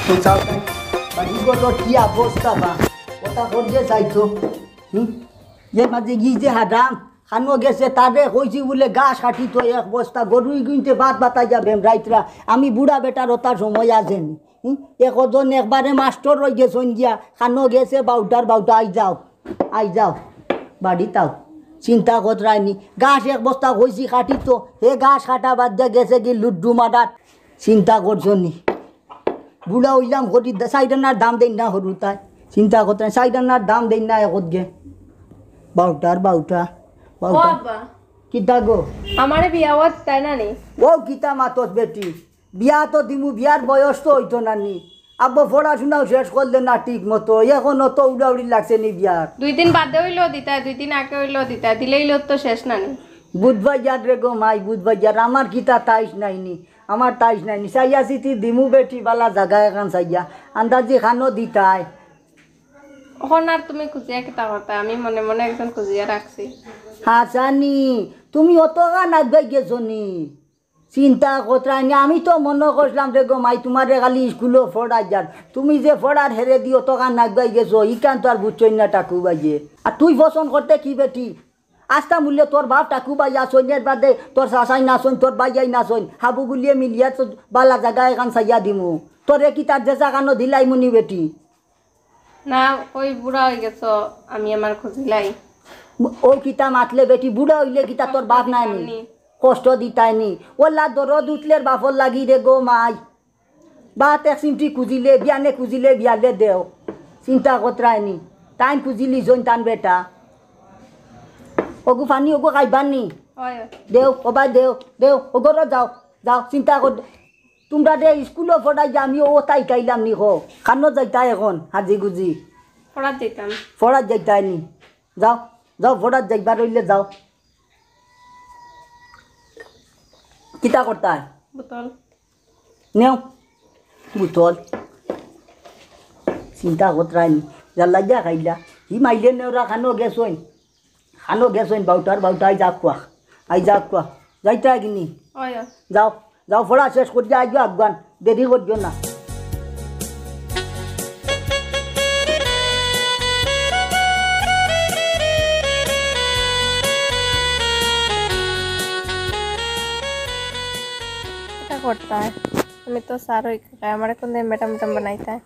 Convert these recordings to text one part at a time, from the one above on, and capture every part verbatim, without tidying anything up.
বাড়িঘরর কি অবস্থা বা? কথা করতে চাইতো। হুম? যে মাঝে গিয়ে যে হারাম, খানো গেছে, তারে কইছি বুলে ঘাস কাটিতো এক বস্তা, গরুই গুনতে ভাত বাতাই যাবে রাইতরা। আমি বুড়া বেটার ওটার সময় আছেনি। হুম? একজন একবারে মাস্টর অই গেছইন গিয়া, খানো গেছে বাউটার বাউটা, আই যাও, আই যাও, বাড়িত আও। চিন্তা কররায়নি, ঘাস এক বস্তা কইছি কাটিতো, হে ঘাস কাটা বাদ দিয়া গেছে কি লুড্ডু মারাত। চিন্তা করছো নি? বুড়া অইলাম করি, দে-, চাইর আনার দাম দেইন না হুরুতায়। চিন্তা করতে, চাইর আনার দাম দেইন না একত গে। বাউটার বাউটা, ও বাউটা। আব্বা, কিতা গো? আমারে বিয়া অওয়াত তাই না নি? ও কিতা মাতস বেটি? বিয়া তো দিমু, বিয়ার বয়স তো অইতো না নি। আব্বা পড়াশোনাও শেষ করলে না ঠিক মতো, এখন অত উড়াউড়ি লাগছে নি বিয়ার। দুই দিন বাদে অইলো দিতায়, দুই দিন আগে অইলো দিতায়, দিলে অইলো তো শেষ না নি। বুধবাজার রে গো মাই, বুধবাজার, আমার কিতা তাইশ নাই নি। আমার তাইশ নাই নি, চাইয়া চিতি দিমু বেটি, বালা জাগা এখান চাইয়া, আন্দাজি খানো দিতায়। অখন আর তুমি খুঁজিয়া কিতা করতায়? আমি মনে মনে একজন খুঁজিয়া রাখছি। হাছানি, তুমি অতখান আগুয়াই গেছো নি? চিন্তা কররায় নি, আমি তো মনো করছিলাম রে গো মাই, তুমারে খালি স্কুলো পড়াই যার। তুমি যে পড়ার হেরে দি অতখান আগুয়াই গেছো, ইখান তো আর বুঝছইন না টাকু বাইয়ে। আর তুই পছন্দ করতে কি বেটি? আস্তা মূল্যে তোর বাপ টাকু ভাই আছইন, এর বাদে তোর চাচাই নাছইন, তোর ভাইয়াই নাছইন, হাবু গুলিয়ে মিলিয়া তো বালা জাগা এখান চাইয়া দিমু। তোরে কি তার যে জাগা ন দিলাইমু নি বেটি? না, কই বুড়া অই গেছো, আমি আমার খুঁজিলাই। ও কিতা মাতলে বেটি, বুড়া অইলে কিতা তোর বাপ নাই নি? কষ্ট দিতায় নি? ওলা দরদ উঠলের বাপর লাগি রে গো মাই। বাত এক চিমটি খুঁজিলে, বিয়ানে খুঁজিলে, বিয়ালে দেও। চিন্তা কররায় নি। তাইন খুঁজিলি জইন তান বেটা। ওগু পানি, ওগু খাইবার নি? অয়, অয়। দেও, ও ভাই দেও, দেও, ও ঘরো যাও, যাও, চিন্তা কর। তুমরারে স্কুলো পড়াই যে আমি ও তাই খাইলাম নি কও। খানো যাইতায় এখন, হাজি গুজি। পড়াত যাইতাম। পড়াত যাইতায় নি? যাও, যাও, পড়াত যাইবার অইলে যাও। কিতা করতায়? বোতল। নেও, বুতল। চিন্তা কররায় নি। জাল্লা গিয়া খাইলা। হি মাইলে নেওরা খানো গেছইন। খানো গেছইন, বাউটার বাউটা, আই যাক কোয়া। আই যাক কোয়া। যাইতায় গি নি? অয়, অয়। যাও, যাও, পড়া শেষ করিয়া আইও আগুয়ান। দেরি করিও না। কিতা করতায়? আমি তো স্যার অই গেছি, আমারে কোন দিন ম্যাডাম ম্যাডাম বানাইতায়?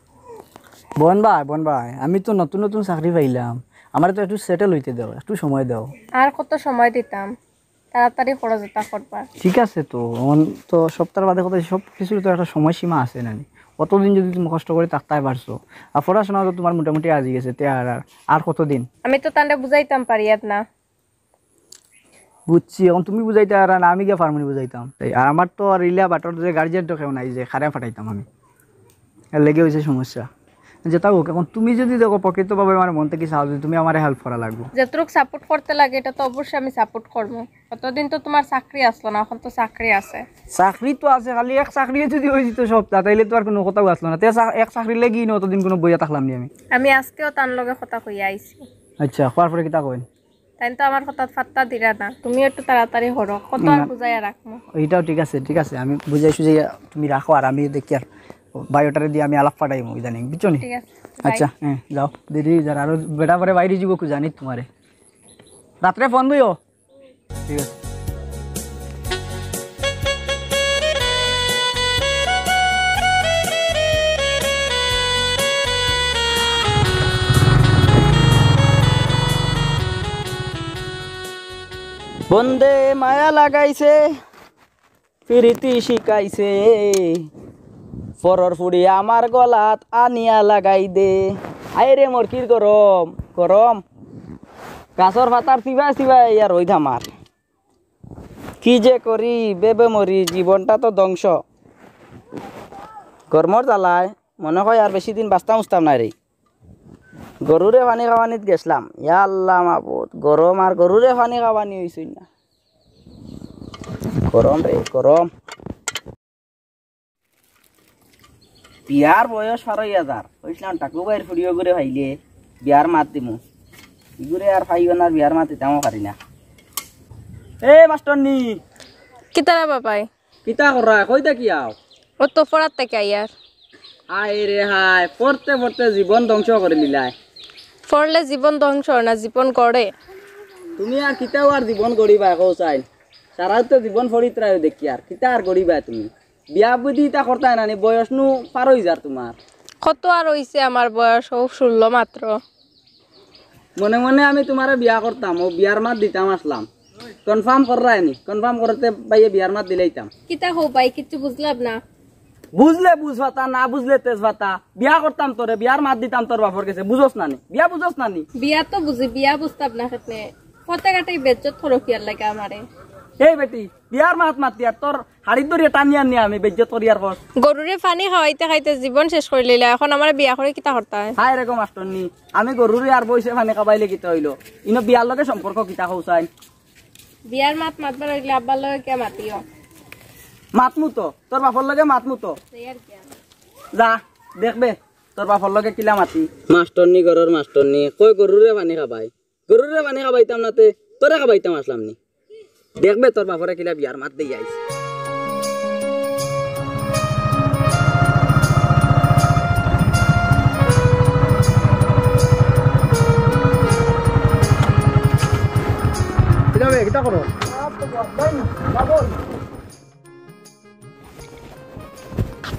বন ভাই, বন ভাই, আমি তো নতুন নতুন চাকরি পাইলাম, আমারে তো একটু সেটেল অইতে দেও, একটু সময় দেও। আর কত সময় দিতাম? তাড়াতাড়ি করো যেতা করবার। ঠিক আছে তো, অখন তো সপ্তাহ বাদে কথা, সব কিছুর তো একটা সময়সীমা আছে না নি? অতদিন যদি তুমি কষ্ট করি থাকতায় পারছো, আর পড়াশোনা তো তুমার মোটামুটি আজি গেছে, তে আর, আর, আর কতদিন? আমি তো তানরে বুঝাইতাম পারিয়ার না। বুঝছি, অখন তুমি বুঝাইতায় পাররায় না, আমি গিয়া পারমু নি বুঝাইতাম। তাই আর আমার তো আর ইলা বাটর যে গার্জিয়ান তো কেউ নাই যে কারে পাঠাইতাম আমি, এর লাগি অইছে সমস্যা। যেতা হোক, অখন তুমি যদি দেখো প্রকৃতভাবে আমার মন থাকি চাও যে তুমি আমারে হেল্প করা লাগবো। যতটুক সাপোর্ট করতে লাগে, ইটা তো অবশ্যই আমি সাপোর্ট করমু। অতদিন তো তুমার চাকরি আছলো না, অখন তো চাকরি আছে। চাকরি তো আছে, খালি এক চাকরি যদি অইযিতো সপ্তাহ, তাইলে তো আর কুনু কথাউ আছলো না। তে চা-, এক চাকরির লাগি না অতদিন কুনু বইয়া থাকলাম নি আমি। আমি আজকেও তান লগে কথা কইয়া আইছি। আচ্ছা, কওয়ার পরে কিতা কইন? তাইন তো আমার কথাত পাত্তা দিরা না। তুমি একটু তাড়াতাড়ি করো, কত আর না। বুঝাইয়া রাখমু। ইটাও ঠিক আছে, ঠিক আছে, আমি বুঝাই সুঝাইয়া তুমি রাখো, আর আমি দেখিয়ার বায়োডাটারে দিয়া আমি আলাপ পাঠাইমু ইদানিং, বুঝছো নি? ঠিক আছে, আচ্ছা, হ্যাঁ, যাও, দেরি অই যার, আরো বেটা পরে বাইরে যাইবো কু জানি তুমারে। রাত্রে ফোন দিও। ঠিক আছে। বন্দে মায়া লাগাইছে, পিরিতি শিখাইছে, পরর ফুড়ি আমার গলাত আনিয়া লাগাই দে। আয় রে মরকির গরম, গরম। গাছর পাতার চিবায় চিবায় ইয়া রইদ আমার। কি যে করি, বেবে মরি, জীবনটা তো ধ্বংস। গরমর জ্বালায় মনে কয় আর বেশি দিন বাঁচতাম উচতাম নায় রে। গরুরে পানি খাওয়ানিত গেছলাম, ইয়া আল্লাহ মাবুদ, গরম আর গরুরে পানি খাওয়ানি অইছইন না। গরম রে, গরম। বিয়ার বয়স পার অইয়া যার। কইছলাম, টাকু ভাইর ফুড়ি অগুরে পাইলে বিয়ার মাত দিমু। ইগুরে আর পাইও না, বিয়ার মাত দিতামও পারি না। এ মাস্টরনি! কিতা রে বাবাই? কিতা কররায়? কই থাকি আও? অউ তো পড়াত থাকি আইয়ার। হায় রে হায়, পড়তে পড়তে জীবন ধ্বংস করি দিলায়। পড়লে জীবন ধ্বংস অয় না, জীবন গড়ে। তুমি আর কিতাও আর জীবন গড়িবায় কও চাইন? সারাউ তো জীবন পড়িত্রায় দেখি, আর কিতা আর গড়িবায় তুমি? বিয়া বুদ্ধি ইতা করতায় না নি, বয়স নু পার অই যার তুমার। কত আর অইছে আমার বয়স, অউ ষোলো মাত্র। মনে মনে আমি তুমারে বিয়া করতাম, অউ বিয়ার মাত দিতাম আছলাম। Confirm কররায় নি? Confirm করতে ভাইয়ে বিয়ার মাত দিলাইতাম। কিতা কও ভাই, কিচ্ছু বুঝলাম না। বুঝলে বুঝ ফাতা, না বুঝলে তেজ ফাতা। বিয়া করতাম তোরে, বিয়ার মাত দিতাম তোর বাপর গেছে। বুঝোস না নি? বিয়া বুঝোস না নি? বিয়া তো বুঝি, বিয়া বুঝতাম না কেনে? পথে ঘাটে বেইজ্জত করো কিয়ার লাগি আমারে? এই বেটি, বিয়ার মাত মাতিয়ার তোর হাড়িত ধরিয়া টানিয়া নিয়া আমি বেইজ্জত করিয়ার পর। গরুরে পানি খাওয়াইতে খাইতে জীবন শেষ করিলিলা, এখন আমারে বিয়া করি কিতা করতায়? হায় রে গো মাস্টরনি, আমি গরুরে আর বইছে পানি খাবাইলে কিতা অইলো? ইনো বিয়ার লগে সম্পর্ক কিতা কও চাইন? বিয়ার মাত মাতবার অইলে আব্বার লগে কিয়া মাতিও? মাতমু তো, তোর বাপর লগে মাতমু তো। এই আর কিয়া। যা, দেখবে, তোর বাপর লগে কিলা মাতি। মাস্টরনি, ঘরর মাস্টরনি, কই গরুরে পানি খাবাই? গরুরে পানি খাবাইতাম না তে, তোরে খাবাইতাম আছলাম নি। দেখবে তোর বাপরে কিলা বিয়ার মাত দেই আইস। কিতা বে, কিতা করো?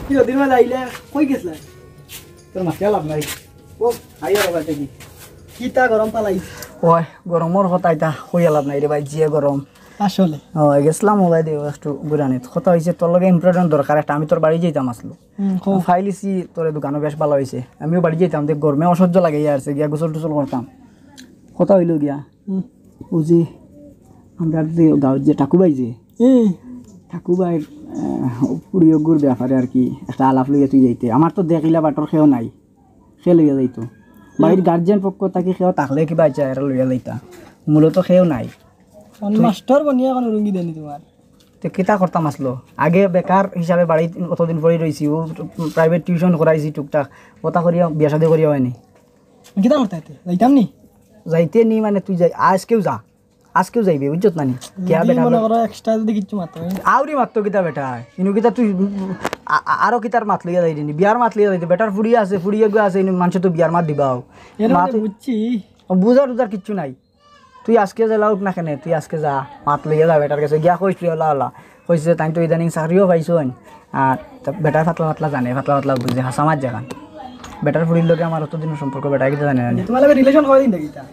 কি ওদিন মাঝে আইলে? কই গেছলা? তোর মাতিয়া লাভ নাই। ও, আইয়া বাবা, এটা কি? কিতা গরম পালাই? ওই, গরমর কথা ইতা কইয়া লাভ নাই রে ভাই, যে গরম। আসলে। ও, গেছলাম ওবায়দি একটু ঘুরানিত। কথা অইছে, তোর লগে important দরকার একটা, আমি তোর বাড়ি যাইতাম আছলো। হুম, কও। ফাইলিছি তোরে দোকানো, বেশ ভালা অইছে। আমিও বাড়ি যাইতাম, দেখ গরমে অসহ্য লাগে ইয়ার, গিয়া গোসল টোসল করতাম। কথা অইলো গিয়া, হুম। ও যে, আমরার যে গাঁওর যে ঠাকুভাই যে, হুম। ঠাকুভাইর, আহ, ফুড়ি অগুর ব্যাপারে আর কি একটা আলাপ লইয়া তুই যাইতে। আমার তো দেখিলা বাটর কেউ নাই, কে লইয়া যাইতো? বাড়ির গার্জিয়ান পক্ষ থাকি কেউ থাকলে কিবা ইচ্ছা এরা লইয়া যাইতা, মূলত কেউ নাই। অন তুই মাস্টর বনিয়া অখন উলুঙ্গি দেনি তুমার? তে কিতা করতাম আছলো? আগে বেকার হিসাবে বাড়িত অতদিন পড়ি রইছি, ও private tuition করাইছি টুকটাক, ওটা করিয়া বিয়া শাদি করিয়া অয়নি। কিতা করতায় তে? যাইতাম নি? যাইতে নি মানে তুই যাই, আইজকেউ যা, আইজকেউ যাইবে, বুঝছত না নি? কিয়া যদি বেটা মনে লো-, করো extra যদি কিচ্ছু মাতো, আউরি মাততো কিতা বেটা? ইনু কিতা তুই, আ-, আ-, আরো কিতার মাত লইয়া যাইরে নি? বিয়ার মাত লইয়া যাইতে, বেটার ফুড়ি আছে, ফুড়ি এগু আছে, ইনু মানষে তো বিয়ার মাত দিবাও। এর মাত মধ্যে বুঝছি। ও বুঝার উজার কিচ্ছু নাই। তুই আইজকে জেলা উঠ না কেনে, তুই আইজকে যা, মাত লইয়া যা বেটার গেছে, গিয়া কইস তুই, ওলা ওলা। কইস যে তাইন তো ইদানিং চাকরিও পাইছইন, আর তা বেটায় ফাতলা ফাতলা জানে, ফাতলা ফাতলা বুঝে, হাছা মাত যেখান। বেটার ফুড়ির লগে আমার অতদিনর সম্পর্ক, বেটায় কিতা জানে না নি? তুমার লগে relation কয়দিন দেখিতা?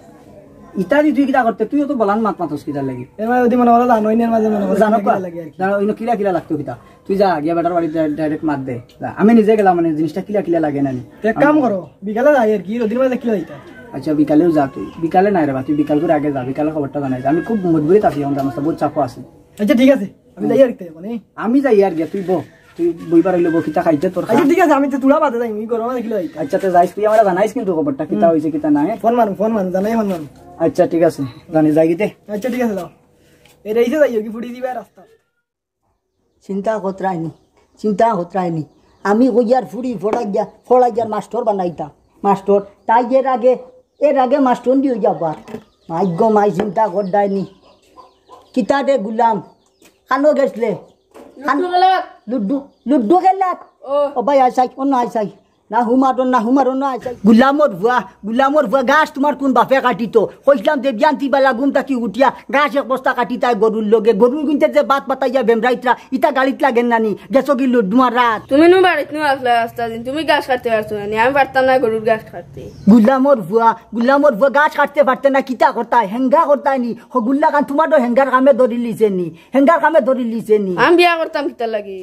ইতা দি তুই কিতা করতে? তুইও তো বলান মাত মাতস কিতার লাগি? এর মাঝে যদি মনে করো জানো, ইনের মাঝে মনে করো জানো কিলা কিলা লাগে আর কি। জানো, ইনো কিলা কিলা লাগতো কিতা? তুই যা, গিয়া বেটার বাড়ি ডাই-, direct মাত দে। যা, আমি নিজে গেলাম, মানে, জিনিসটা কিলা কিলা লাগে না নি? এক কাম করো, বিকালে যাই আর কি, রোদির মাঝে কিলা যাইতা? আচ্ছা, বিকালেও যা তুই। বিকালে নাই রে বা, তুই বিকাল করে আগে যা, বিকালে খবরটা জানাই দে। আমি খুব মজবুরিত আছি, এখন জানোস তো, বহুত চাপও আছি। আচ্ছা, ঠিক আছে, আমি যাই আর কি, মানে। আমি যাই আর গিয়া, তুই বহ, তুই বইবার অইলে বহ, কিতা খাইতে তোর খা। আচ্ছা, ঠিক আছে, আমি তো তুড়া বাদে যাই, আমি গরম আছে কিলা যাইতা। আচ্ছা, তে যাইস, তুই আমারে জানাইস কিন্তু খবরটা, কিতা হুম। অইছে, কিতা নাই। ফোন মারুম, ফোন মারুম, জানাই ফোন মারুম। আচ্ছা, ঠিক আছে, জানি যাই গিতে। আচ্ছা, ঠিক আছে, যাও। এ রইছে যাই, কি ফুড়ি দিবা রাস্তা। চিন্তা করতায় নি, চিন্তা করতায় নি। আমি কইয়ার ফুড়ি ফড়াইয়া, ফড়াইয়ার মাস্টর বানাইতা। মাস্টর, তাই এর আগে, এর আগে মাস্টর দি অইয়া বার। মাই গো মাই, চিন্তা করতায় নি। কিতা রে গুলাম, কানো গেছলে? কান-, লুডু খেলাত। লুডু, লুডু খেলাত? ও। ও ভাই, আইসাই, অনো আইসাই। না হুমারো, না হুমারো, না আইসাই। গুলামর ফুয়া, গুলামর ফুয়া, গাছ তুমার কুন বাপে কাটিতো? কইছলাম যে বিয়ান্তি বেলা ঘুম থাকি উঠিয়া গাছ এক বস্তা কাটিতায় গরুর লগে, গরুর গুনতে যে ভাত পাতাইয়া বেমরাইতরা, ইতা গাড়িত লাগের না নি, গেছো কি লুডু মারাত? তুমি নু বাড়িত নু আছলায় আস্তা দিন, তুমি গাছ কাটতে পারছো না নি, আমি পারতাম না গরুর গাছ কাটতে। গুলামর ফুয়া, গুলামর ফুয়া, গাছ কাটতে পারতে না, কিতা করতায়? হেঙ্গা করতায় নি, হগুল্লা খান তুমারও হেঙ্গার কামে ধরিলিছে নি, হেঙ্গার কামে ধরিলিছে নি। আমি বিয়া করতাম কিতার লাগি?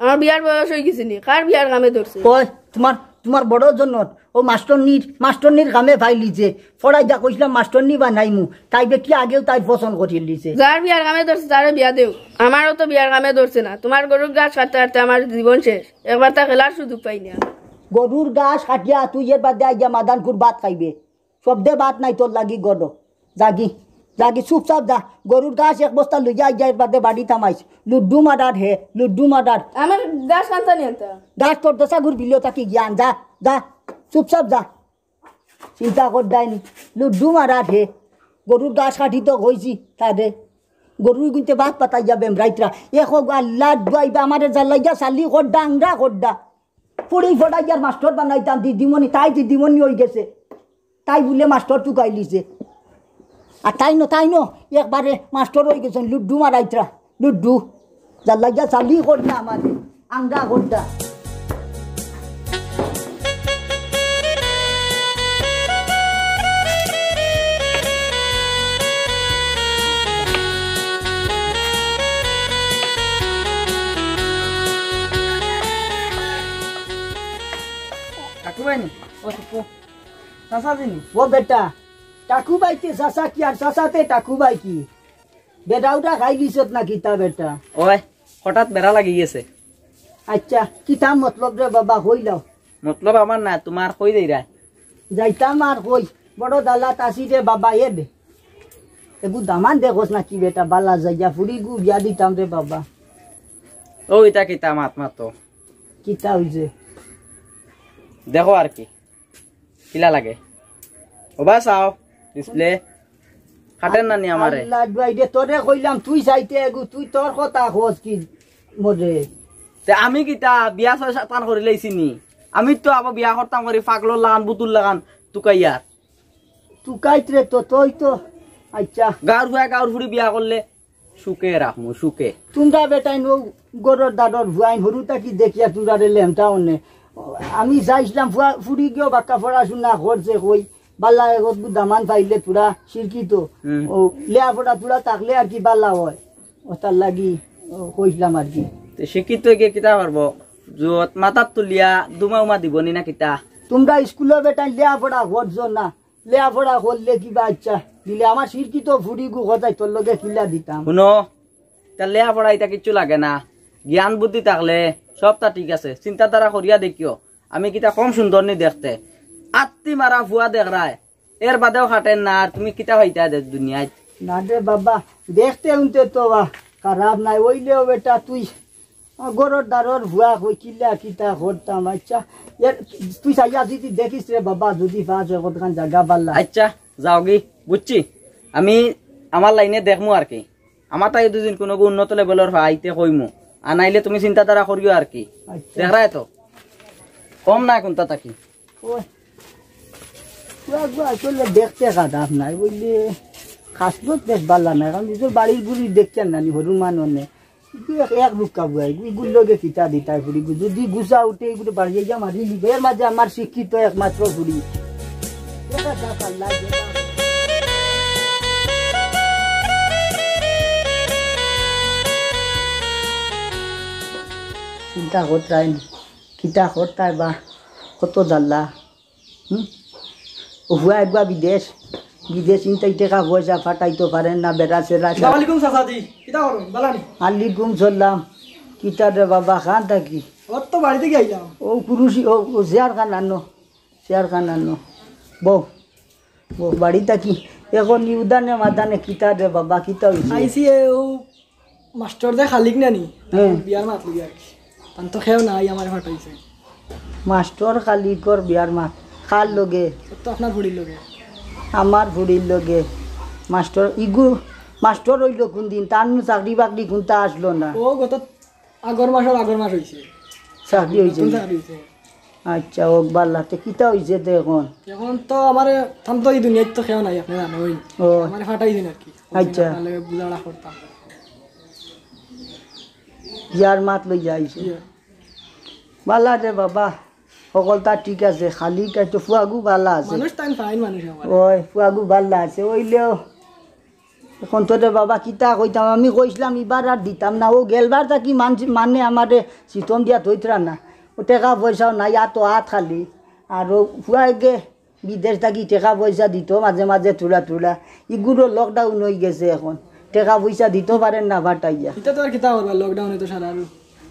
আমার বিয়ার বয়স অইগেছে নি? কার বিয়ার কামে ধরছে? ওই, তুমার, তুমার বড় জনর, ও মাস্টরনির, মাস্টরনির কামে ফাইলিছে। ফড়াইয়া কইছলাম মাস্টরনি বানাইমু, তাই বেটি আগেউ তাইর পছন্দ করিলিছে। যার বিয়ার কামে ধরছে, তারে বিয়া দেও। আমারও তো বিয়ার কামে ধরছে না। তুমার গরুর গাছ কাটতে কাটতে আমার জীবন শেষ। একবার তা খেলার সুযোগ পাই না। গরুর গাছ কাটিয়া তুই এর বাদে আইয়া মাদানকুর ভাত খাইবে। শব্দে ভাত নাই তোর লাগি গরো। যাগি, যাগি, চুপচাপ যা। গরুর গাছ এক বস্তা লইয়া আইয়া এর বাদে বাড়ি থামাইস। লুডু মারার হে, লুডু মারার। আমার গাছ আনতা নি আনতা। গাছ তোর দশা ঘুর বিলিও থাকি গিয়া আন, যা, যা, চুপচাপ যা। চিন্তা করতায় নি, লুডু মারার হে। গরুর গাছ কাটিতো কইছি তারে। গরুর গুনতে ভাত পাতাইয়া বেমরাইতরা। এ খো আল্লাহ ডুয়াইবা আমারে জ্বালাইয়া চালি খোদ্দা, আংরা খোদ্দা। ফুড়ি ফড়াইয়ার মাস্টর বানাইতাম দিদিমণি, তাই দিদিমণি অইগেছে। তাই বুলে মাস্টর তুকাইলিছে। আর তাইন, তাইন একবারে মাস্টর অইগেছইন, লুডু মারাইতরা, লুডু। জাল্লাইয়া চালি কর না আমারে, আঙ্গা করতা। কাকু ভাই নি? ও কাকু। চাচা জি নি? ও বেটা, কাকু ভাইতে চাচা কি আর চাচাতে কাকু ভাই কি? বেটা উটা খাইলিছত না কিতা বেটা? ওই, হঠাৎ বেড়া লাগি গেছে। আচ্ছা, কিতা মতলব রে বাবা, কইলাও। মতলব আমার না, তুমার কই যাইরা? যাইতাম আর কই, বড় দালাত আছি রে বাবা, এ দে। এগু দামান দেখোস না কি বেটা, বালা যাইয়া ফুড়ি গু বিয়া দিতাম রে বাবা। ও, ইতা কিতা মাত মাতো? কিতা অইছে? দেখো আর কি। কিলা লাগে? ওবা চাও, ডিসপ্লে। কাটের না নি আমারে? আল্লাহ দুয়াই দে, তোরে কইলাম, তুই চাইতে এগু, তুই তোর কথা কস কি মরে? তে আমি কিতা বিয়া ছয় সাতখান করি লাইছি নি? আমি তো আবার বিয়া করতাম করি পাগলর লাখান, বুতুর লাখান, তুকাইয়ার। তুকাইত রে তো, তুই তো, আচ্ছা। গাউর ফুয়া গাউর ফুড়ি বিয়া করলে সুখে রাখমু, সুখে। তুমরা বেটাইন ও গরর দাদর ভুয়াইন হরু তাকি দেখিয়া তুমরারে লেমটা অনে। আমি চাইছিলাম ফুয়া, ফুড়ি গিয়েও বাক্কা পড়াশুনা করছে কই, বালা এগত দামান পাইলে তুরা শিক্ষিত। হুম। ও লেয়াপড়া তুরা থাকলে আর কি বালা হয়। ও তার লাগি, ও, কইছিলাম আর কি। তে শিক্ষিত গিয়ে কিতা পারবো? জুত মাথাত তুলিয়া দুমা উমা দিব নি না কিতা? তুমরা স্কুলে বেটাইন লেয়াপড়া করছো না। লেয়াপড়া করলে কিবা আচ্ছা, দিলে আমার শিক্ষিত ফুড়ি গু কথায় তোর লগে কিলা দিতাম। হুনো, তা লেয়াপড়া ইতা কিচ্ছু লাগে না, জ্ঞান বুদ্ধি থাকলে সবটা ঠিক আছে। চিন্তাধারা করিয়া দেখিও, আমি কিতা কম সুন্দর নি দেখতে? আত্তি মারা ফুয়া দেখরায়, এর বাদেও খাটের না, আর তুমি কিতা পাইতা দে দুনিয়াত? না রে বাবা, দেখতে হুনতে তো বা খারাপ নাই, ওইলেও বেটা তুই গরর দারর ভুয়া কই কিলা কিতা করতাম। আচ্ছা, এর তুই চাইয়া যদি দেখিস রে বাবা, যদি পাস হয় কতখান জাগা বালা। আচ্ছা, যাওগি, বুঝছি। আমি আমার লাইনে দেখমু আর কি। আমার তাই দুদিন কোনো উন্নত লেভেলর পাইতে কইমু। আর নাইলে তুমি চিন্তাধারা করিও আর কি। আচ্ছা। দেখরায় তো। কম না কোনটা থাকি। ওই, পুয়া গুয়া আসলে দেখতে খারাপ নাই, বুঝলি? খাসলত বেশ বালা নাই, কারণ নিজের বাড়ির গুড়ি দেখছেন না নি, হরুর মান অনে। কিন্তু এক, এক রুক্কা বুয়াই, এগুর লগে কিতা দিতাই ফুড়ি, যদি গুছা উঠে, এগুলো বাড়িয়ে গিয়া মারি নিবে। এর মাঝে আমার শিক্ষিত একমাত্র ফুড়ি। দেখা যাক আল্লাহ যেটা। চিন্তা করতাই নি, কিতা করতাই বা, কত জাল্লা। হুম? ও হুয়া একবার বিদেশ, বিদেশ ইনতাই টেকা পয়সা ফাটাইতো পারেন না, বেড়া সেরা। আসসালামু আলাইকুম চাচাজি, কিতা করো? বালা নি? আলাইকুম সালাম। কিতা রে বাবা, খান থাকি? ওর তো বাড়িতে গিয়ে আইলাম। ও পুরুষ, ও, ও চেয়ার খান আনো, চেয়ার খান আনো। বউ, বউ, বাড়ি থাকি। এখন ই উদানে মাদানে কিতা রে বাবা, কিতা হইছে? আইছি এ ও মাস্টর যে খালিক নানি, হ্যাঁ। বিয়ার মাত লই আর কি। তান তো খেয়েও নাই, আমার ফাটাইছে। মাস্টর খালিকর বিয়ার মাত। কার লগে? ও তো আপনার ফুড়ির লগে। আমার ফুড়ির লগে। মাস্টর, ইগু, মাস্টর হইল কোন দিন? তার নু চাকরি বাকরি কোনটা আসলো না? ও গত আগর মাসর আগর মাস হইছে। চাকরি হইছে নতুন নি? চাকরি হইছে। আচ্ছা, ওক বাল্লা, তে কিতা হইছে তে এখন? এখন তো আমার, তান তো এই দুনিয়াত তো খেয়েও নাই, আপনি জানেন। ও। আমার ফাটাইছেন আর কি। আচ্ছা। আপনার লগে বুঝাড়া করতাম। বিয়ার মাত লই যাইছে। ইয়ে। বালা রে বাবা, সকলতা ঠিক আছে, খালি তাই তো ফুয়াগু বালা আছে। মানুষ তাই fine মানুষ আমার। ওই, ফুয়াগু বালা আছে, ওইলেও এখন তো রে বাবা কিতা কইতাম, আমি কইছিলাম ইবার আর দিতাম না, ও গেলবার থাকি মান-, মানে আমারে সিতম দিয়া থইতরা না, ও টেকা পয়সাও নাই, আত তো আত খালি, আর ও ফুয়াগে বিদেশ থাকি টেকা পয়সা দিত মাঝে মাঝে থুড়া থুড়া। ইগুলো lockdown হই গেছে এখন, টেকা পয়সা দিত পারেন না ফাটাইয়া। এটা তো আর কিতা করবা, lockdown এ তো সারা আরো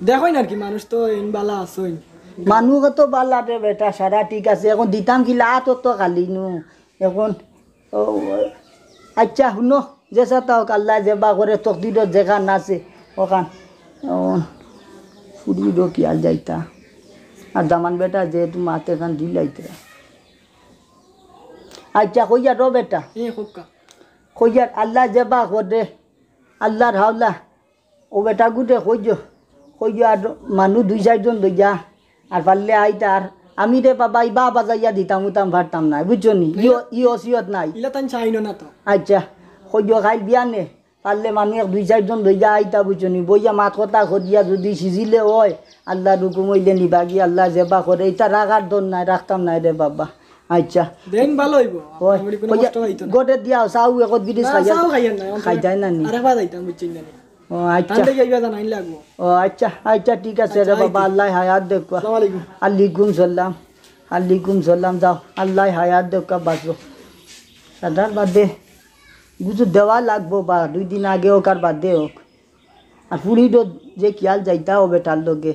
দেখোই না আর কি, মানুষ তো ইন বালা আছইন। মানুষ তো বালা রে বেটা, সারা ঠিক আছে। এখন দিতাম কি লাত তো খালি নু। এখন ও, আচ্ছা হুনো, যেছা তা হোক, আল্লাহ যেবা করে তকদিরত যেখান আছে ওখান। ও, ফুড়িরও কি আর যাইতা। আর দামান বেটা যেহেতু মাতে খান দিলাইতে। আচ্ছা, কইয়া রো বেটা। এ, কউক্কা। কইয়া আল্লাহ যেবা করে, আল্লাহর হাওলা, ও বেটা গুটে কইও, কইও আর মানুষ দুই চাইরজন লইয়া, আর পারলে আইতার, আমি রে বাবা, ইবা বাজাইয়া দিতাম উতাম পারতাম না, বুঝছো নি? ইও, ই ওসিয়ত নাই। ইলা তান চাইন না তো। আচ্ছা, কইও খাইল বিয়ানে, পারলে মানু এক দুই চাইরজন লইয়া আইতা, বুঝছো নি? বইয়া মাত কথা করিয়া যদি সিজিলে অয়, আল্লার হুকুম অইলে নিবাগি, আল্লায় যেবা করে, ইতা রাখার দর নাই, রাখতাম নায় রে বাবা। আচ্ছা। দেন ভালা অইবো। অয়, আপনার কোনো কইয়া, কষ্ট অইতো না। গটে দিয়া চাও, একত বিড়ি না, খাইয়া চাও খাইয়ার না, অন্তত খাইতায় না নি? আরেকবার যাইতাম, বুঝছেন না নি? ও আচ্ছা। তাহলে কি ইবা জানাইন লাগবো? ও আচ্ছা, আচ্ছা, ঠিক আছে আচ্ছা, রে বাবা, আইতে। আল্লায় হায়াত দেউক্কা। আসসালামু আলাইকুম। আলাইকুম সালাম। আলাইকুম সালাম, যাও, আল্লায় হায়াত দেউক্কা, বাঁচো। সাদার বাদে গুজু দেওয়া লাগবো বা দুই দিন আগে অউক আর বাদে অউক। আর ফুড়িরও যে খিয়াল যাইতা অয় বেটার লগে।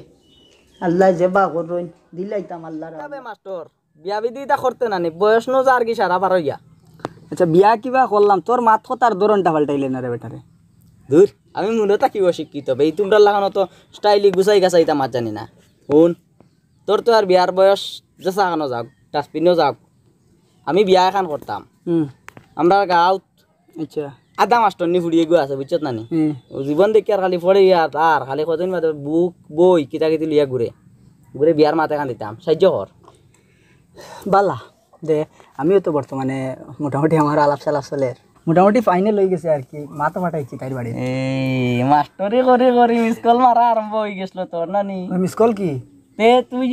আল্লায় যেবা করইন, দিলাইতাম আল্লার তবে মাস্টর, বিয়া বিধি ইতা করতে না নি, বয়স নু যার গি সারা বার অইয়া। আচ্ছা, বিয়া কিবা করলাম, তোর মাত কথার ধরনটা পাল্টাইলে না রে বেটারে। দূর, আমি মূলত কি অশিক্ষিত বে, এই তুমরার লাখান অত স্টাইলি গুছাই গাছাই ইতা মাত জানি না। হুন, তোর তো আর বিয়ার বয়স যেছা খানো যাউক, ডাস্টবিনও যাউক, আমি বিয়া এখান করতাম। হুম। আমরার গাঁওত আচ্ছা। আধা মাস্টরনি ফুড়ি এগু আছে, বুঝছত না নি? হুম। ও জীবন দেখি আর খালি পড়ে আর, আর খালি কদিন বাদে বুক, বই, কিতা কিতি লইয়া ঘুরে। ঘুরে বিয়ার মাত এখান দিতাম, সাহায্য কর। বালা, দে, আমিও তো বর্তমানে মোটামুটি আমার আলাপ সালাপ চলের। মোটামুটি ফাইনাল অই গেছে আর কি, মাত পাঠাইছি তাইর বাড়ি। এই মাস্টরি করি করি মিস কল মারা আরম্ভ অই গেছিল তোর, না নি? মিস কল কি? তে তুই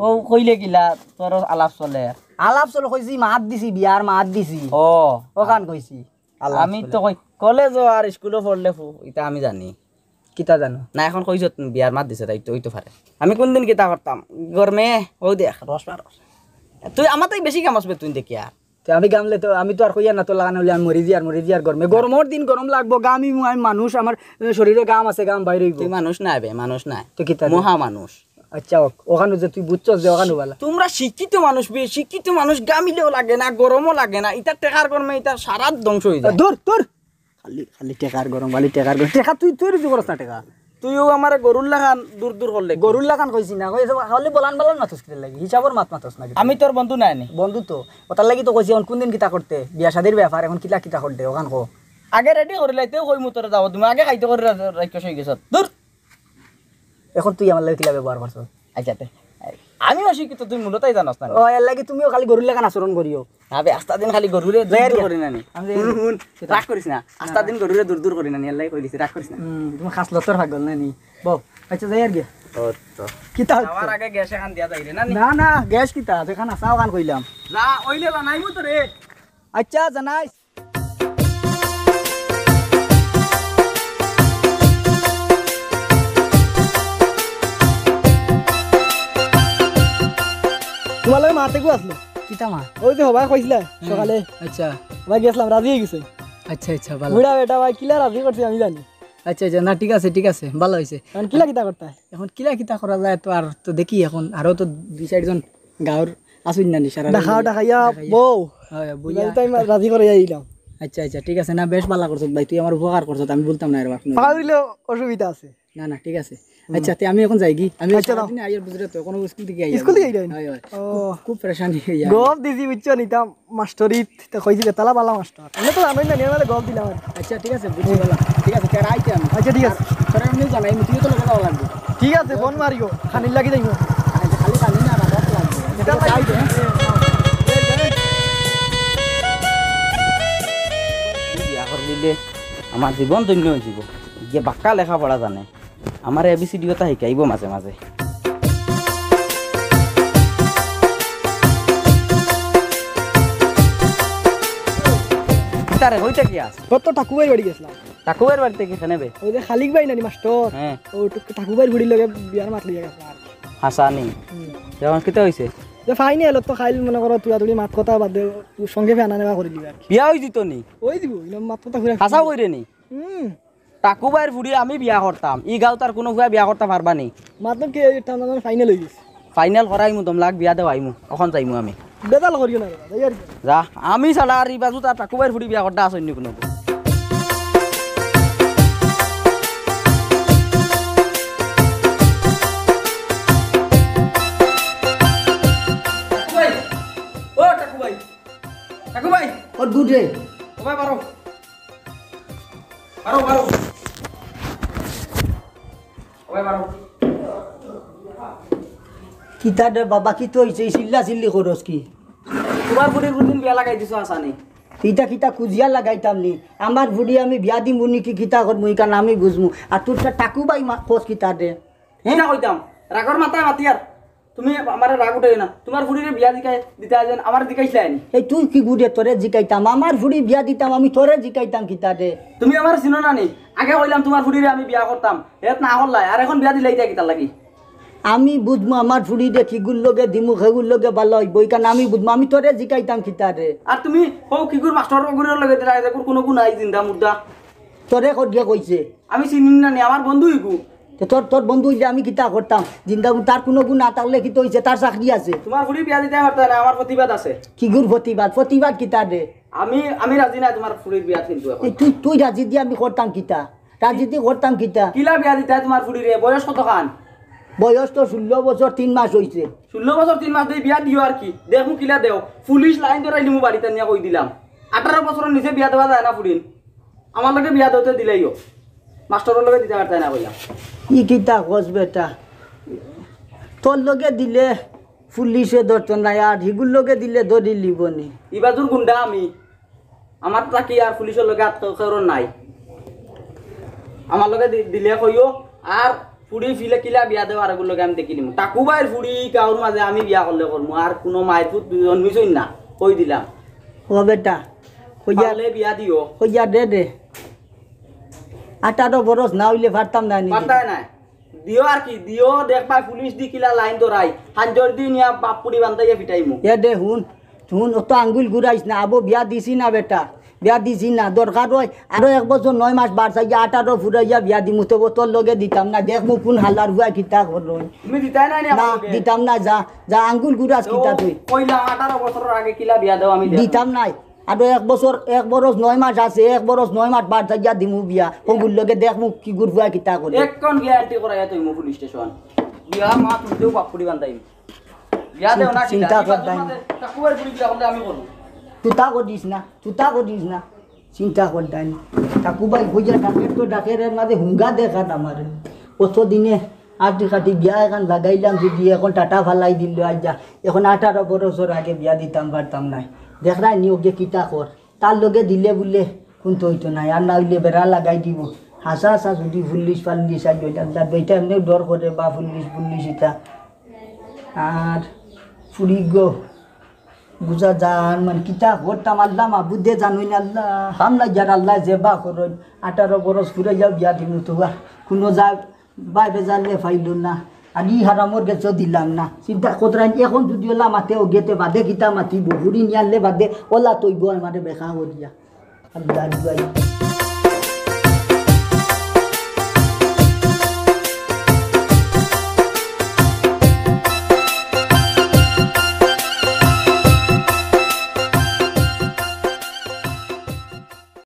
ও কইলে কিলা তোর আলাপ চলে? আলাপ চলে কইছি, মাত দিছি, বিয়ার মাত দিছি। ও। অখান কইছি। আল্লাহ আমি তো কই, কলেজো আর স্কুলো পড়লে ফু-, ইতা আমি জানি। কিতা জানো? না, এখন কইছত বিয়ার মাত দিছে, তাই তো, অইতো পারে। আমি কুনদিন কিতা করতাম? গরমে, অউ দেখ, রস বার। তুই আমার তাই বেশি কাম আসবে তুই দেখিয়া। তে আমি গামলে তো, আমি তো আর কইয়ার না, তোর লাখান অইলে আমি মরি যিয়ার, মরি যিয়ার গরমে। গরমর দিন গরম লাগবো, গামিমু আমি মানুষ, আমার শরীরো গাম আছে, গাম বাইর অইবো। তুই মানুষ নায় বে, মানুষ নায়। তো কিতা রে? মহা মানুষ। আচ্ছা, অউক, অখানউ যে তুই বুঝছস যে অখানউ বালা। তুমরা শিক্ষিত মানুষ বে, শিক্ষিত মানুষ গামিলেও লাগে না, গরমও লাগে না, ইতা টেকার গরমে ইতা সারা ধ্বংস অই যায়। দূর, দূর। খালি, খালি টেকার গরম, খালি টেকার গরম। টেকা তুই, তুই রুজি করস না টেকা। তুইও আমারে গরুর লাখান দূর দূর করলে। গরুর লাখান কইছি না, কইছি খালি বলান বলান মাতস কিতার লাগি, হিসাবর মাত মাতস না কিতা। আমি তোর বন্ধু নায় নি। বন্ধু তো, অতার লাগি তো কইছি, অখন কুনদিন কিতা করতে, বিয়া শাদির ব্যাপার, অখন কিলা কিতা করতে, অখান ক। আগে রেডি করিলাইতেউ কইমু তোরে যাও, তুমি আগে খাইতে করি রা-, রাইখা সই গেছত। দূর। অখন তুই আমার লগে কিলা ব্যবহার করছস? আচ্ছা, তে, আমি অশিক্ষিত, তুই মূলতাই জানস না। ও, এর লাগি তুমিও খালি গরুর লাখান আচরণ করিও। না বে, আস্তা দিন খালি গরুরে দূর দূর করি না নি। আমি যাই আর কি। হুন, হুন, রাগ করিস না। আস্তা দিন গরুরে দূর দূর করি না নি, এর লাগি কই দিছি, রাগ করিস না। হুম, তুমি খাসলতর পাগল না নি? বউ, আচ্ছা, যাই আর কি। ও তো। কিতা হচ্ছে? আমার আগে গ্যাস এখান দিয়া যাই রে, না নি? না, না, গ্যাস কিতা? যেখান আসা অখান কইলাম। যা, অইলে বানাইমু তো রে। আচ্ছা, জানাইস। তোমার লগে মাতে গু আসলো। কিতা মা? ওই যে হবা কইছিলা হ্যাঁ, সকালে। আচ্ছা। হবা গেছিলাম, রাজি অই গেছে। আচ্ছা, আচ্ছা, ভালা। বুড়া বেটা ভাই, কিলা রাজি করছি আমি জানি। আচ্ছা, আচ্ছা, না, ঠিক আছে, ঠিক আছে, ভালা অইছে। এখন কিলা কিতা করতা? এখন কিলা কিতা করা যায় তো, আর তো দেখি এখন আরো তো দুই চাইরজন গাঁওর আছইন না নি সারা দেখাও, দেখাইয়া বউ। হয়, বইয়া। তাই রাজি করাইয়া দিলাম। আচ্ছা, আচ্ছা, ঠিক আছে। না, বেশ ভালা করছত ভাই, তুই আমার উপকার করছত, আমি বলতাম না এর বাপ নয়। পাউরিলে অসুবিধা আছে। না, না, ঠিক আছে। হুম। আচ্ছা, তে আমি এখন যাই কি? আমি আচ্ছা, সারাদিনে আইয়ার বুঝলে তো, কোনো স্কুল থেকে আইয়ার। স্কুল থেকে আইলেন? হয়, হয়। ও। খুব, খুব পেরেশানি হইয়া। গপ দিছি, বুঝছো, নিতাম। মাস্টরিত, তো কইছি যে তালা বালা মাস্টার। আমি তো জানোই না, নিয়ে আমারে গপ দিলাম আর কি। আচ্ছা, ঠিক আছে, বুঝছি, ভালা। ঠিক আছে, তে আইতে আমি। আচ্ছা, ঠিক আছে। তোরে এমনি জানাই, তুইও তো লগে যাওয়া লাগবে। ঠিক আছে, ফোন মারিও, খানির লাগি যাইবো। আচ্ছা, খালি খানি না, রাখা তো লাগবে। এটা লাগবে। বিয়া করি দিলে আমার জীবন ধন্য অই যিবো। যে বাক্কা লেখাপড়া জানে। আমারে এবিসিডি কথা শিকাইবো মাঝে মাঝে। কিতারে, কইতে কি আস? কত টাকু ভাইর বাড়ি গেছিলাম। টাকু ভাইর বাড়িতে কি খেনে বে? ওই যে খালিক ভাই নানি মাস্টার। হ্যাঁ। ও টাকু ভাইর বুড়ির লগে বিয়ার মাত লইয়া গেছে আর কি। হাসানি। হুম। এখন কিতা হইছে? যে ফাইনাল তো খাইল মনে করো তুই তুই মাত কথা বাদ দে, সংক্ষেপে আনা নেওয়া করে দিবে আর কি। বিয়া হই দিত নি? ওই দিব, ইলাম মাত কথা ঘুরে। হাসাও কইরে নি? হুম। টাকু ভাইর ফুড়ি আমি বিয়া করতাম, ই গাঁওত আর কুনু ফুয়া বিয়া করতা পারবা নি? মাতলব কি, এই টানা টানা ফাইনাল অই গেছে। ফাইনাল করাইমু, দম লাগ বিয়া দেওয়াইমু, অখন যাইমু আমি। বেজাল করিও না রে, যাই আর কি। যা, আমি ছাড়া আর ই বাজুত আর টাকু ভাইর ফুড়ি বিয়া করতা আছইন নি কুনু? টাকু ভাই, ও টাকু ভাই, টাকু ভাই। ও দুধ রে। ও ভাই, বারো। বারো, বারো। ও ভাই, বারো। কিতা রে বাবা, কিতা অইছে? ই চিল্লা চিল্লি করস কি? তুমার ফুড়ির কুনদিন বিয়া লাগাই দিছো হাছানি? ইতা কিতা খুজিয়া লাগাইতাম নি? আমার ফুড়ি আমি বিয়া দিমু নি কি কিতা করমু, ইখান আমি বুঝমু। আর তুই তা টাকু ভাই মা-, কস কিতা রে? কিতা কইতাম? রাগর মাথায় মাতিয়ার। তুমি আমারে রাগ উঠাইও না। তুমার ফুড়িরে বিয়া দিকাই, দিতা যেন আমারে জিকাইছলায় নি। এই তুই কিগুরে তোরে জিকাইতাম? আমার ফুড়ি বিয়া দিতাম, আমি তোরে জিকাইতাম কিতা রে? তুমি আমারে চিনো না নি? আগে কইলাম তুমার ফুড়িরে আমি বিয়া করতাম, হেত না করলায়, আর এখন বিয়া দিলাইতায় কিতার লাগি? আমি বুঝমু আমার ফুড়িরে কিগুর লগে দিমু, হেগুর লগে ভালা অইবো, ইখান আমি বুঝমু, আমি তোরে জিকাইতাম কিতা রে? আর তুমি হউ কিগুর মাস্টার অগুর লগে দিলায়, এগুর কুনু গুণ নাই, জিন্দা মুর্দা। তোরে করিয়া কইছে? আমি চিনি না নি, আমার বন্ধু ইগু। তে তোর, তোর বন্ধু অইলে আমি কিতা করতাম? জিন্দা মু-, তার কুনু গুণ না থাকলে কিতা অইছে? তার চাকরি আছে। তুমার ফুড়ি বিয়া দিতায় পারতায় না, আমার প্রতিবাদ আছে। কিগুর প্রতিবাদ? প্রতিবাদ কিতা রে? আমি, আমি রাজি নায় তুমার ফুড়ির বিয়াত কিন্তু এখন। এই তুই, তুই রাজি দি আমি করতাম কিতা? রাজি দি করতাম কিতা? কিলা বিয়া দিতায় তুমার ফুড়িরে? বয়স কতখান? বয়স তো ষোলো বছর তিন মাস অইছে। ষোলো বছর তিন মাস দি বিয়া দিও আর কি। দেখমু কিলা দেও। পুলিশ লাইন ধরাইলিমু বাড়িত আনিয়া কই দিলাম। আঠারো বছরর নিচে বিয়া দেওয়া যায় না ফুড়িন। আমার লগে বিয়া দেওতে দিলাইও। মাস্টারর লগে দিতায় পারতায় না কইলাম। ই কিতা কস বেটা? তোর লগে দিলে পুলিশে ধরতো নায়, আর হিগুর লগে দিলে ধরিলিবো নি। ই বাজুর গুন্ডা আমি। আমার থাকি আর পুলিশর লগে আত কেউর নাই। আমার লগে দি-, দিলে কইও, আর ফুড়ি ফিলে কিলা বিয়া দেও, আর এগুর লগে আমি দেখিলিমু। টাকু ভাইর ফুড়ি গাউর মাঝে আমি বিয়া করলে করমু, আর কুনু মাইর ফুত জন্মিছইন না, কই দিলাম। ও বেটা, কইয়া, পারলে বিয়া দিও। কইয়া দে দে। আঠারো বরস না অইলে পারতাম না নি। পারতায় নায়। দিও আর কি, দিও, দেখবায় পুলিশ দি কিলা লাইন ধরাই। হাঞ্জর দি নিয়া বাপ পুড়ি বান্ধাইয়া ফিটাইমু। এ দে হুন, হুন, অত আঙ্গুল ঘুরাইস না, আবো বিয়া দিছি না বেটা, বিয়া দিছি না। দরকার অয় আরো এক বছর নয় মাস বাড় চাইয়া আঠারো ফুরাইয়া বিয়া দিমু, তবু তোর লগে দিতাম না। দেখমু কুন হালার ফুয়ায় কিতা করইন। তুমি দিতায় নায় নি না, আমার লগে? দিতাম না, যা, যা, আঙ্গুল ঘুরাস তো কিতা তুই? কইলাম আঠারো বছরর আগে কিলা বিয়া দেও আমি দেখমু। দিতাম নায়। আরো এক বছর, এক বরস নয় মাস আছে, এক বরস নয় মাস বাড় চাইয়া দিমু বিয়া। হগুর লগে দেখমু কিগুর ফুয়ায় কিতা করে। এক্ষণ গ্যারান্টি করাইয়া থইমু পুলিশ স্টেশন। বিয়া মা তুলতেও বাপ পুড়ি বান্ধাইমু। বিয়া দেও না চিন্তা কিতা? করতাম। টাকু ভাইর ফুড়ি বিয়া করলে আমি করমু। চিন্তা করিস না, চিন্তা করিস না। চিন্তা করতাম। টাকু ভাই কইয়া ডাকের তো ডাকের, এর মাঝে হুঙ্গা দেখার আমারে। অত দিনে আটি কাটি বিয়া এখান লাগাইলাম, যদি এখন টাটা ফালাই দিল আইজা। এখন আঠারো বরসর আগে বিয়া দিতাম পারতাম নায়। দেখরায় নি ওকে কিতা কর। তার লগে দিলে বুলে কুন্তা অইতো নায়, আর না অইলে বেড়া লাগাই দিবো। হাছা হাছা যদি পুলিশ ফাল্লিশ আইজ অইতাম, তার বেটা এমনেও ডর করে বা পুলিশ পুলিশ ইতা। আর ফুড়ি গো, বুঝা যার মানে কিতা করতাম আল্লাহ মাবুদে জানইন আল্লাহ। হামলা যার আল্লায় যেবা করইন, আঠারো বরস ফুরাইয়া বিয়া দিমু তো আর কুনু যা বাইরে জানলে পাইল না। আর ই হারামর গেছে দিলাম না। চিন্তা করতাম, এখন যদি ওলা মাতে ও গেতে বাদে কিতা মাতিব, ফুড়ি নিয়ালে বাদে ওলা তৈব আমারে বেকা করিয়া। আল্লাহ, আল্লাহ।